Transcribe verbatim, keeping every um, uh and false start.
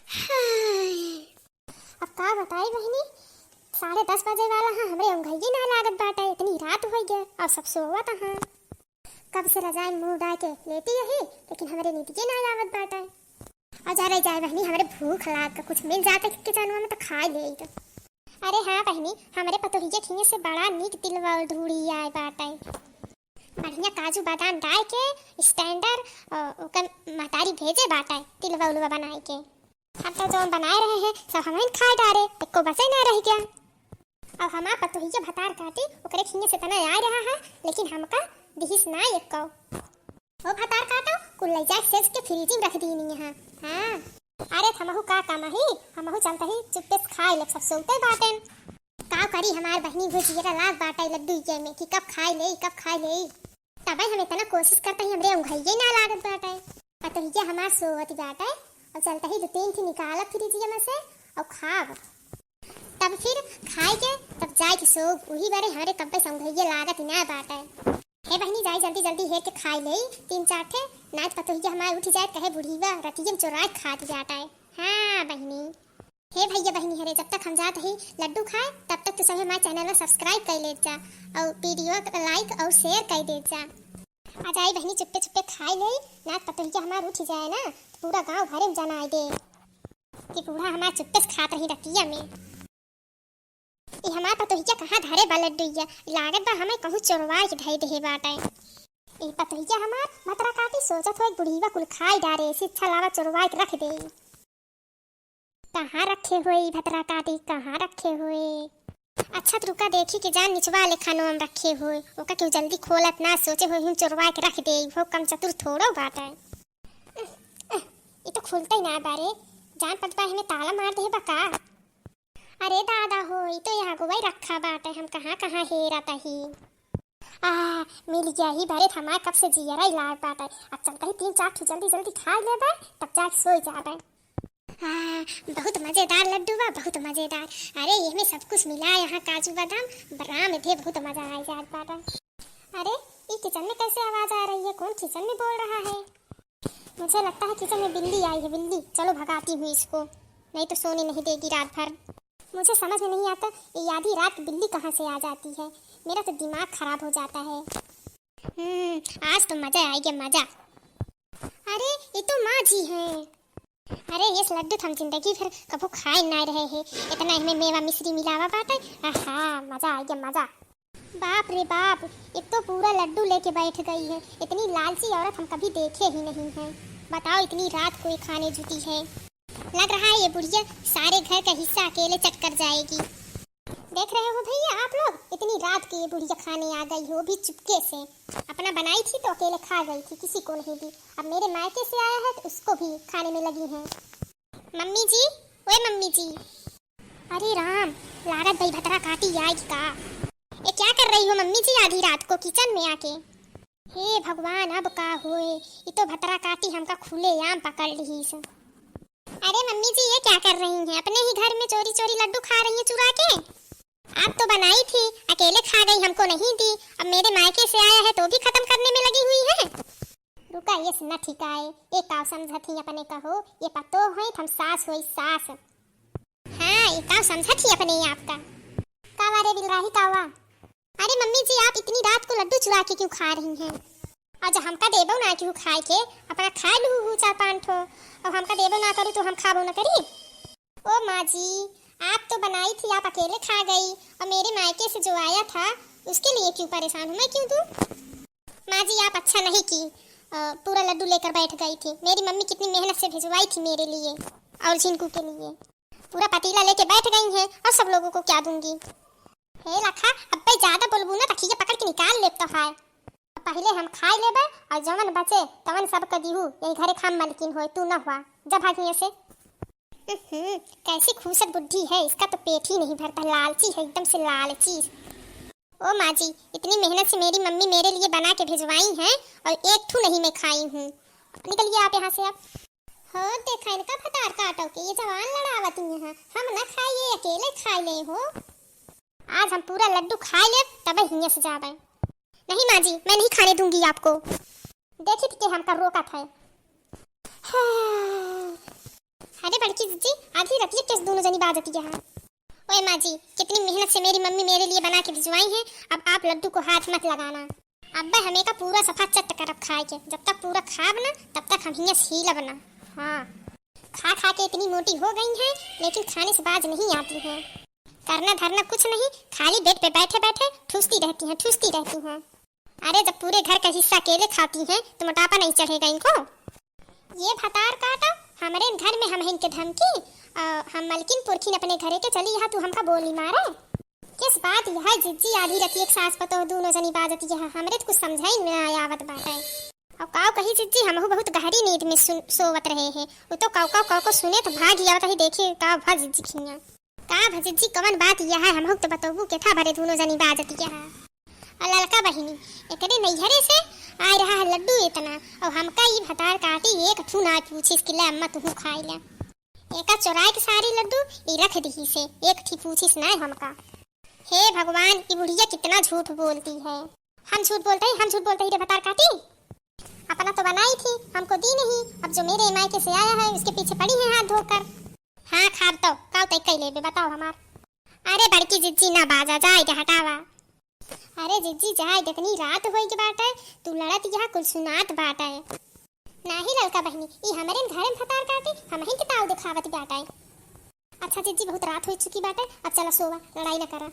हाय। अब का बताई बहिनी, साढ़े दस बजे वाला है, हमरे ओंघइये ना लागत बाटे, इतनी रात होइ गया और सब सोवत हैं। कब से रजाई में मुंह डाल के लेटी यही, लेकिन हमरे नींदिये ना आवत बाटे। और जा रे जाए बहिनी, हमरे भूख लाग के कुछ मिल जात किचनवा में तो खाइ लेइत। अरे हाँ बहिनी, हमरे पतोहिया खिए से बड़ा नीक तिलवा और धूड़ी आए बाटे। बढ़िया काजू बादाम डाल के स्टैंडर, अ, ओकर महतारी भेजे बाटे तिलवा उलवा बनाए के। हम तो जौन बनाए रहे हैं सब हमहिन खाए डारे, एको बचे ना रह गया। अब हमार पतोहिया भतार काटी ओकरे खिए से तना आए रहा है, लेकिन हमका दिहिस ना एको। ओ भतार काटो, कुल लइ जाके सेज के फ्रिज में रख दीनी है। हाँ, अरे हमहू का कम ही, हमहू चलत ही चुप्पे से खाए लेब, सब सोते बाटेन। का करी हमार बहिनी, उहे जियरा लाग बाटे लड्डू ये में कि कब खाए लेई, कब खाए लेई। तबे हम इतना कोशिश करत ही, हमरे ओंघइये ना लागत बाटे। पतोहिया हमार सोवत बाटे और चलत ही दो तीन थी निकालब फ्रिजिया में से और खाब। तब फिर खाए के तब जाए के सोब, उही बारे हमरे कब्बे से ओंघइये लागत ही ना बाटे। हे बहिनी, जाई जल्दी जल्दी हेर के खाए लेई तीन चार ठे, नात पतोहिया हमार उठ जाए, कहे बुढ़ीवा रतिये में चोराए खात जाता है। हाँ बहिनी। हे भैया बहिनी, हरे जब तक हम जात ही लड्डू खाए, तब तक तू सभी हमारे चैनल में सब्सक्राइब कर लेत जा और वीडियो को लाइक और शेयर कर देत जा। आ जाई बहिनी, चुप्पे चुप्पे खाए लेई, नात पतोहिया हमार उठ जाए ना, तो पूरा गांव भरे में जनाए दे कि बूढ़ा हमार चुप्पे से खात रही रतिया में। ई हमार पतोहिया कहाँ धरे बा लड्डुइया? लागत बा हमें कहूँ चोरवा के धई देहे बाटे। ई पतोहिया हमार भतरा काटी सोचत होई बुढ़ीवा कुल खाई डारे, से अच्छा लावा चोरवा के रख दे। कहाँ रखे होई भतरा काटी, कहाँ रखे होई? अच्छा त रुका देखी कि जान निचवा ले खानो में रखे होई, ओका केहू जल्दी खोलत ना, सोचे होई हम चोरवा के रख दे, वो कम चतुर थोड़ो बाटे। ई तो खुलते ही ना बारे, जान पत बा हमें ताला मार दे बा का? अरे दादा हो, ई तो यहाँ गोवाई रखा बाटे, हम कहाँ कहाँ हेरत ही। आ, मिल गया ही बारे, हमार कब से जियरा ही लाग बाटे। अब चलते ही तीन चार ठो जल्दी जल्दी खा लेबे, तब जाके सोई जाबे। आ, बहुत मजेदार लड्डू बा, बहुत मजेदार। अरे, एहमे सब कुछ मिला, यहाँ काजू बादाम, बराम दे, बहुत मजा आ जात बाटे। अरे, ई किचन में कैसे आवाज आ रही है? कौन किचन में बोल रहा है? मुझे लगता है किचन में बिल्ली आई है, बिल्ली। चलो भगाती हूँ इसको, नहीं तो सोने नहीं देगी रात भर। मुझे समझ में नहीं आता, ये आधी रात बिल्ली कहाँ से आ जाती है। मेरा तो दिमाग खराब हो जाता है। हम्म, आज तो मजा आएगा, मजा। अरे, ये तो माँ जी हैं। अरे, ये लड्डू तो हम जिंदगी भर कबो खाए ना रहे हैं। इतना इनमें मेवा मिश्री मिलावा बाटे। आहा, मजा आएगा, मजा। बाप रे बाप, एक तो पूरा लड्डू लेके बैठ गई है। इतनी लालची औरत हम कभी देखे ही नहीं हैं। बताओ, इतनी रात को ये खाने जुटी है। लग रहा है ये बुढ़िया सारे घर का हिस्सा अकेले चट कर जाएगी। देख रहे हो भैया आप लोग, इतनी रात की ये बुढ़िया खाने आ गई हो भी चुपके से। अपना बनाई थी तो अकेले खा गई थी, किसी को नहीं दी। अब मेरे मायके से आया है तो उसको भी खाने में लगी हैं। मम्मी जी, ओए मम्मी जी। अरे राम, लागत बा ई भतरा काटी आइगी का? ये क्या कर रही हो मम्मी जी आधी रात को किचन में आके? हे भगवान, अब का होए, ई तो भतरा काटी हमका खुलेआम पकड़ लिहिस। अरे मम्मी जी, ये क्या कर रही हैं? अपने ही घर में चोरी चोरी लड्डू खा रही हैं चुरा के। आप तो बनाई थी, अकेले खा गई, हमको नहीं दी। अब मेरे मायके से आया है तो भी खत्म करने में लगी हुई है। रुका, ये न ठिकाए, ये का समझत ही अपने कहो, ये पतो है, हम सास होई सास। हाँ, ये का समझत ही अपने आपका। कावा रे बिलराही कावा? अरे मम्मी जी, आप इतनी रात को लड्डू चुरा के क्यों खा रही हैं? और जब हमका देबो ना क्यों खाए के, अपना खा लू हूँ चार पाँच ठो, और हमका देबो ना करू तो हम खाबो ना करी। ओ माँ जी, आप तो बनाई थी, आप अकेले खा गई, और मेरे मायके से जो आया था उसके लिए क्यों परेशान हूँ मैं, क्यों दूँ? माँ जी, आप अच्छा नहीं की, अ, पूरा लड्डू लेकर बैठ गई थी। मेरी मम्मी कितनी मेहनत से भिजवाई थी मेरे लिए और झिनकू के लिए। पूरा पतीला लेके बैठ गई हैं और सब लोगों को क्या दूंगी। हे लखा, अब्बे ज्यादा बोलबू ना, तखिए पकड़ के निकाल लेब तो है। पहिले हम खाए लेबे और जवन बचे तवन सबके दीहू, यही घरे खाम मलकिन होए, तू न हुआ। जा भाग हियां से। हम्म, कैसी खूसट बुढ़ी है, इसका तो पेट ही नहीं भरता, लालची है, एकदम से लालची। ओ माँ जी, इतनी मेहनत से मेरी मम्मी मेरे लिए बना के भिजवाई हैं और एक ठू नहीं मैं खाई हूँ। निकलिए आप यहाँ से अब। हो देखा इनका भतार काटो के, ये जवान लड़ावत ही हैं, हम न खाई, ये अकेले खाई ले हो। आज हम पूरा लड्डू खाए लेब, तब हियां से जाबे। नहीं माँ जी, मैं नहीं खाने दूंगी आपको। देखित के हमका रोकत है। हाँ। अरे बड़की जिज्जी, आधी रतिया केस दूनो जनी बाजतिया है। ओए माँ जी, कितनी मेहनत से मेरी मम्मी मेरे लिए बना के भिजवाई है, अब आप लड्डू को हाथ मत लगाना। अब्बे हमें का पूरा सफा चट करब खाए के, जब तक पूरा खाब ना तब तक हम हियाँ हीलब ना। हाँ, खा खा के इतनी मोटी हो गई हैं, लेकिन खाने से बाज नहीं आती हैं। करना धरना कुछ नहीं, खाली बेड पे बैठे बैठे ठूसती रहती हैं, ठूसती रहती हैं। अरे, जब पूरे घर का हिस्सा अकेले खाती हैं तो मोटापा नहीं चढ़ेगा इनको? ये भतार काटा, हमरे घर में हम इनके धमकी, आ, हम मलकिन पुरखिन अपने घरे के चली, यहाँ तू हमका बोली मारे। किस बात यह जिज्जी आधी रतिया के सास पतोह दूनो जनी बाजत यह, हमरे तो कुछ समझाई में ना आवत बाटे। और काव कही जिज्जी, हमहू बहुत गहरी नींद में सुन, सोवत रहे हैं। वो तो काव काव काव को सुने तो भाग आवत ही, देखी काव भा जिज्जी खिया। का भा जिज्जी, कवन बात यह है, हमहू तो बतौबू केथा भरे दूनो जनी बाजत यह। और ललका बहिनी, एकरे नैहरे से आए रहा है लड्डू इतना, और हमका ई भतार काटी एक ठू ना पूछिस कि ले अम्मा तुहू खाई ले। एका चोराए के सारी लड्डू ई रख दिहिस, एक ठी पूछिस ना हमका। हे भगवान, ई बुढ़िया कितना झूठ बोलती है। हम झूठ बोलते ही, हम झूठ बोलते ही रे भतार काटी। अपना तो बनाई थी, हमको दी नहीं। अब जो मेरे मायके से आया है, उसके पीछे पड़ी है हाथ धोकर। हाँ, खाब तो काव तय कई लेबे, बताओ हमार। अरे बड़की जिज्जी ना बाजा, जाए दे, हटावा। अरे जिज्जी जाए दे, इतनी रात होई के बाटे, तू लड़त यहाँ कुल सुनात बाटे। नाही ललका बहिनी, ई हमरे घर में भतार काटी, हम ही के ताव दिखावत बाटे। अच्छा जिज्जी, बहुत रात हो चुकी बाटे, अब चला सोवा, लड़ाई ना करा।